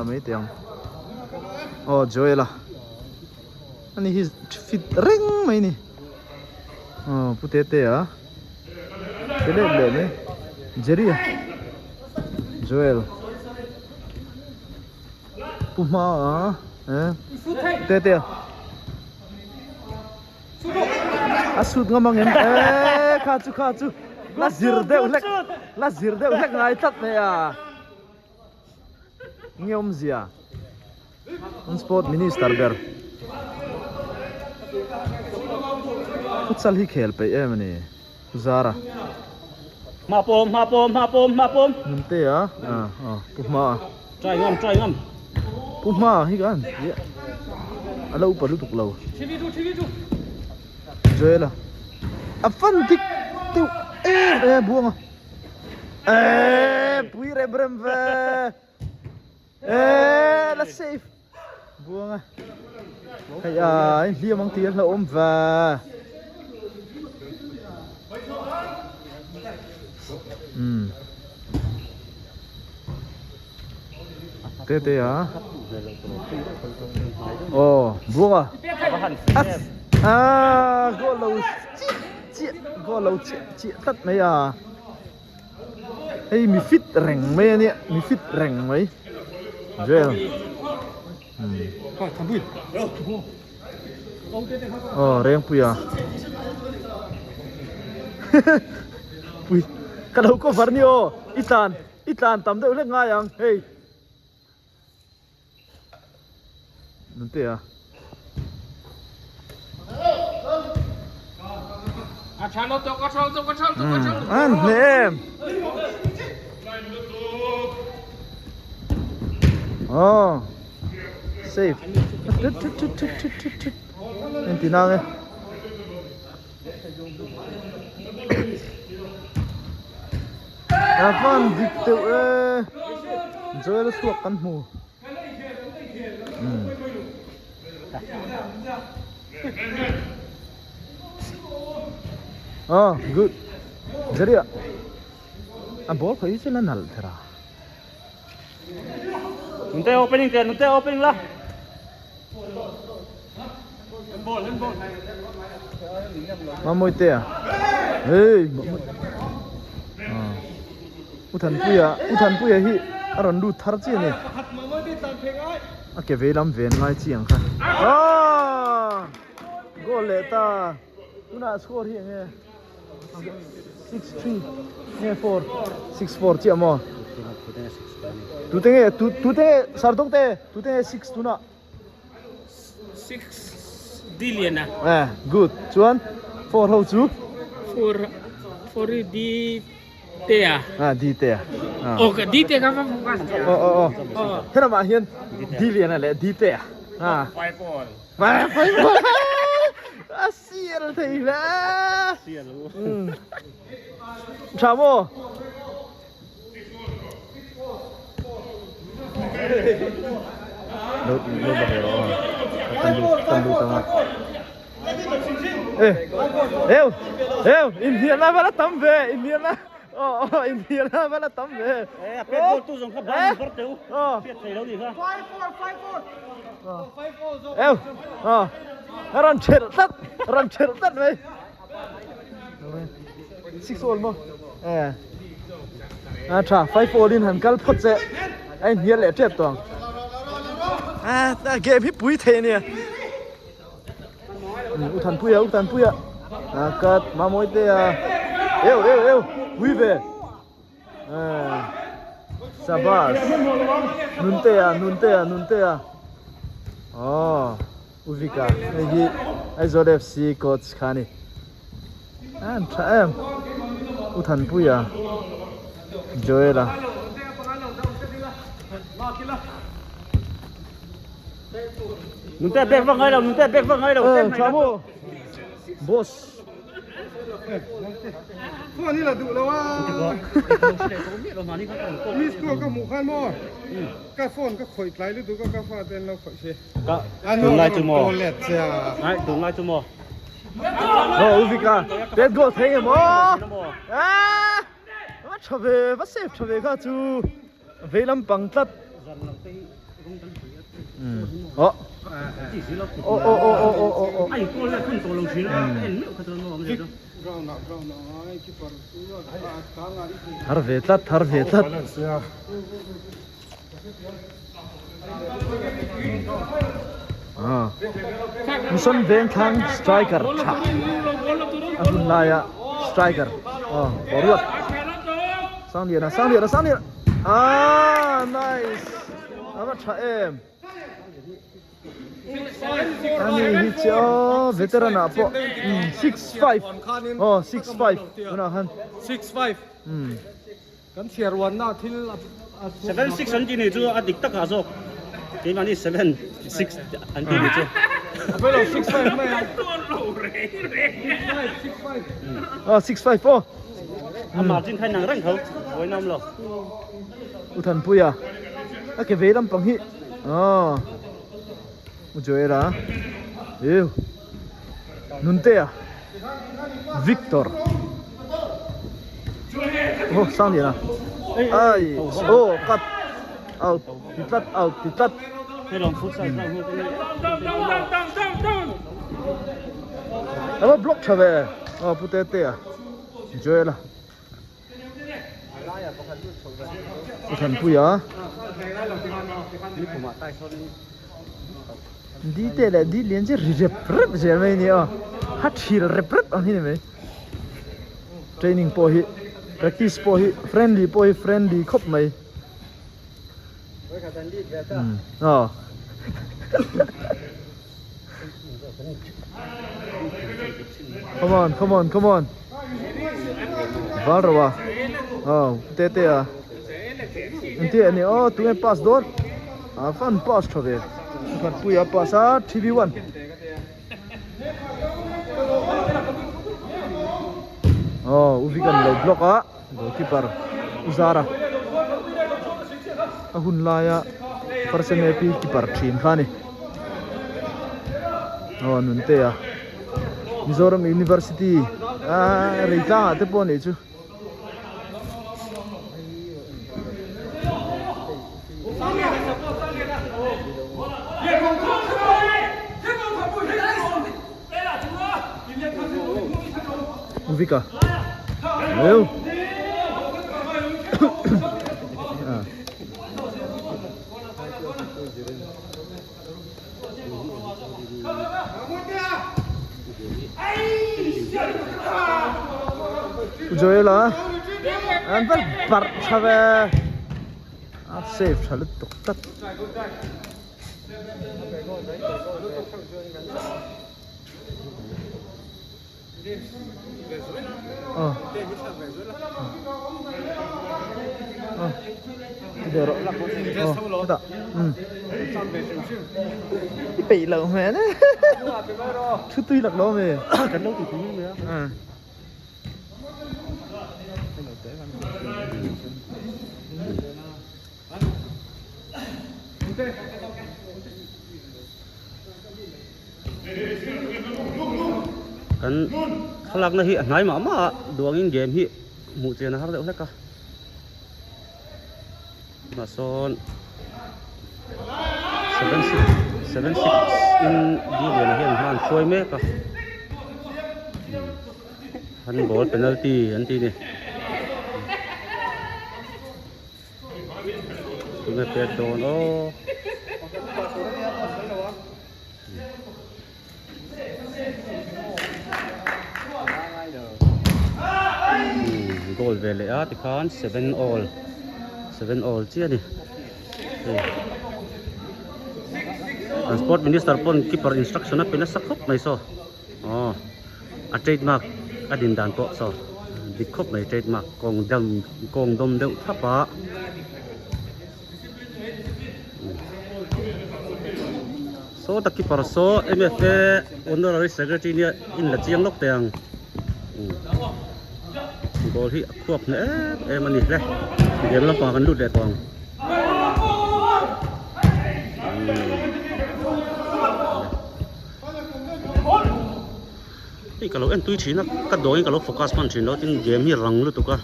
Mai teh ang. Aw Joel a. Ani hi fit reng mai ni. Aw pu tete a. Te leh leh mai. Jerry a. Joel. Pu hma a. Eh. Tete a. A sut ngam ang em? Eh kha chu kha chu. La zir deuh hlek. La zir deuh hlek ngai tlat mai a. Nge awmzia an sport minister ber futsal hi khel peih em ani Pu Zara. Hma pawm hma pawm hma pawm hma pawm. Nunte a ah ah Pu Hma a. Try ngam try ngam. Pu Hma hi kan a lo upa lutuk lo. Joel a a fan dik deuh em em buang a. Eee pui rem rem ve Eee la safe Buanga Hei a in hliam ang tih a hlauhawm ve Umm Te te a Aw buanga Aaa goal lo chiah chiah goal lo chiah chiah tlat mai a. Hei mi fit reng mai a nia mi fit reng mai Joel aw Rengpuia pui ka lo cover ni aw i tlan i tlan tam deuh hlek ngai ang hei. Nunte a. An hle em. Oh. Safe. Tut tut tut tut tut tut tut. En ti nang e. A van dik deuh e Joel a chhuak kan hmu ah good Jeria a ball khawi chu la nalh thera. Nunte opening te nunte opening la. Mamawii te a hei U Thanpuia U Thanpuia hi a rawn lut thar chiah a ni a ke vei lam ven ngai chi ang kha aaa goal leh ta tunah score hi eng nge 6 3 nge 4 6 4 chiah maw tute nge tute nge sardawng te tute nge 6 tunah 6 billion a. Eh, good. Chuan 4 ho chu? 4 4 D te a. Ah, D te a. Ah. Oh, D te ka va ka. Oh, oh, oh. Oh. Hera ma hian D lian a le D te a. Ah. 5 all. 5 5 all. A sial thei hle. Sial. Mm. Tha mo. Lo lo dah rawh a kan lut kan lut ang a e eu eu inhnialna va la tam ve inhnialna aw aw inhnialna va la tam ve e a pet goal tu zawng kha ban bar teu hriat thei lo ni kha eu aw a rawn thelh tlat a rawn thelh tlat mai. 6 all maw eh a tha 5 all in han kal phawt che a inhnial leh tep tawh ang a game hi pui thei ania u thanpuia u thanpuia a cut mamawi te a eu eu eu pui ve eh sabas nuntea nuntea nuntea oh U Vika, hei hi Aizawl FC coach kha a ni. An tha em. U Thanpuia, Joel-a. Nunte bek vak ngai lo, nunte bek vak ngai lo. Eh, tha maw? Boss. Phone hi la duh lo a. Miss call ka hmuh khan maw? Ka phone ka khawih tlai lutuk a, ka fate an lo khawih si. Ka tunlai chu maw? Ai tunlai chu maw? Aw u Vika, pet goal thei nge maw? Ah! Va tha ve, va safe tha ve kha chu. Vei lampang tlat. Oh. Oh oh oh oh oh oh oh. Thar ve tlat thar ve tlat. Ah. Mission Vengthlang striker tha. A hun laia striker. Oh, boruak. Sangliana, Sangliana, Sangliana. Ah, nice. Ava tha em. Ani hi chu veteran ah pawh 6'5 aw 6'5 tunah khan 6'5 kan chhiar uanna thil a 7'6 an ti ni chu a dik takah zawk keimahni 7'6 an ti ni chu a pawi lo 6'5 mai a 6'5 aw 6'5 aw a margin kha inang reng tho buaina awm lo. U Thanpuia a ke vei lampang hi aw U Joela eu Nuntea Victor oh sang lian a ai oh cut out ti tlat out ti tlat ava block tha ve aw Pu Tetea Joela. U Thanpuia di te leh di lian chi ri rep rep zel mai a ni a ha thil rep rep ang hi ni mai training pawh hi practice pawh hi friendly pawh hi friendly khawp mai aw. Come on, come on, come on. Val rawa. Oh, te te a. Enti ani oh, tunge pass dawn. A fan pass tha ve. Khat pui a pass a 3v1. Oh, uvikan lo block a. Goalkeeper Uzara. A hun laia Farsen AP keeper thin kha a ni. Aw Nuntea Mizoram University ah Reitlangah te pawh a nih chu. Vika Leu Joel a an va barh tha ve a safe tha lutuk tlat. I peih loh hmel e thu tui lak lo ami kan lo ti tui mai a Kan thlalakna hi a hnai mah mah a duangin game hi hmuh chian a har deuh hlek a tunah sawn 7 6 7 6 in Diliana hian hma an hruai mek a handball penalty an ti a ni. Tunge pet dawn aw. Goal ve leh a tikhan 7 all 7 all chiah a ni. Hei an sport minister pawn keeper instruction a pe nasa khawp mai saw. Aw a trademark a din dan pawh saw dik khawp mai trademark kawng dam kawng dawm deuh thlap a saw ta keeper saw M_F_A honorary secretary nia in la chiang lawk teh ang goal hi a khuap hneh em em a ni hle game lampang kan lut leh tawh ang. Hei ka lo en tui thin a ka dawngin ka lo focus hman thin lo tin game hi rang lutuk a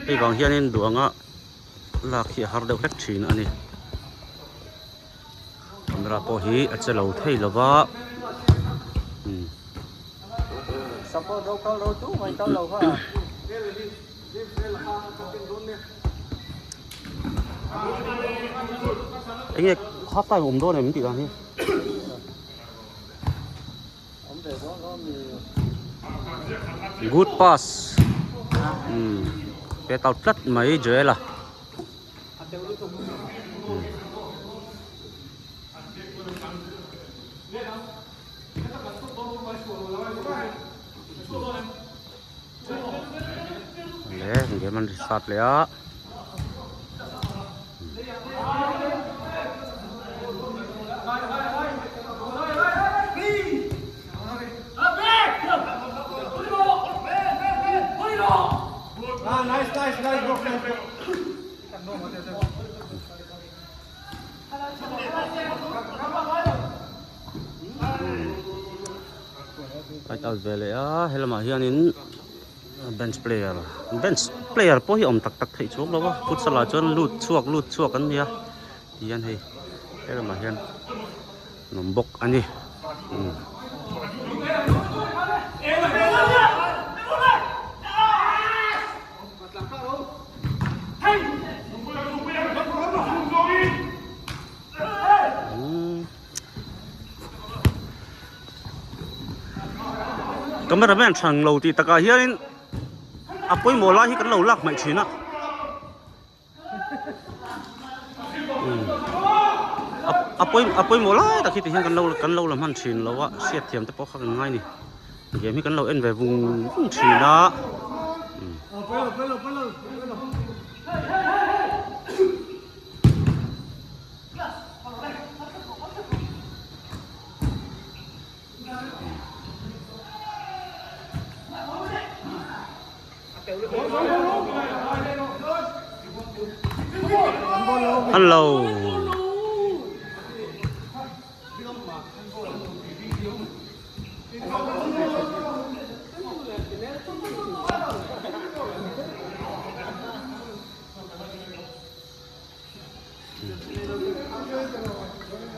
hei vang hianin duh anga lak hi a har deuh hlek thin a ni. Camera pawh hi a che lo thei lo va. Enge half time awm dawn em tih dan hi. Good pass. Pet out tlat mai Joel-a. Le game an restart leh a. Right out ve leh a helamah hianin bench player bench player pawh hi awm tak tak theih chuang lo a futsal ah chuan lut chhuak lut chhuak an nia tihian hei helamah hian an awm bawk a ni. Cameraman than lo tih takah hianin a pawimawh lai hi kan lo lak hmaih thin a a pawimawh lai tak hi ti hian kan lo kan lo la hman thin lo a hriat thiam te pawh kha kan ngai a ni game hi kan lo en ve vung vung thin a. Hello.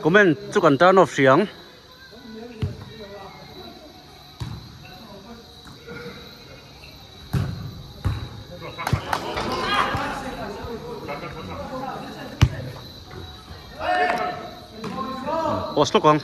Comment chu kan turn off hriang. Post lawk ang.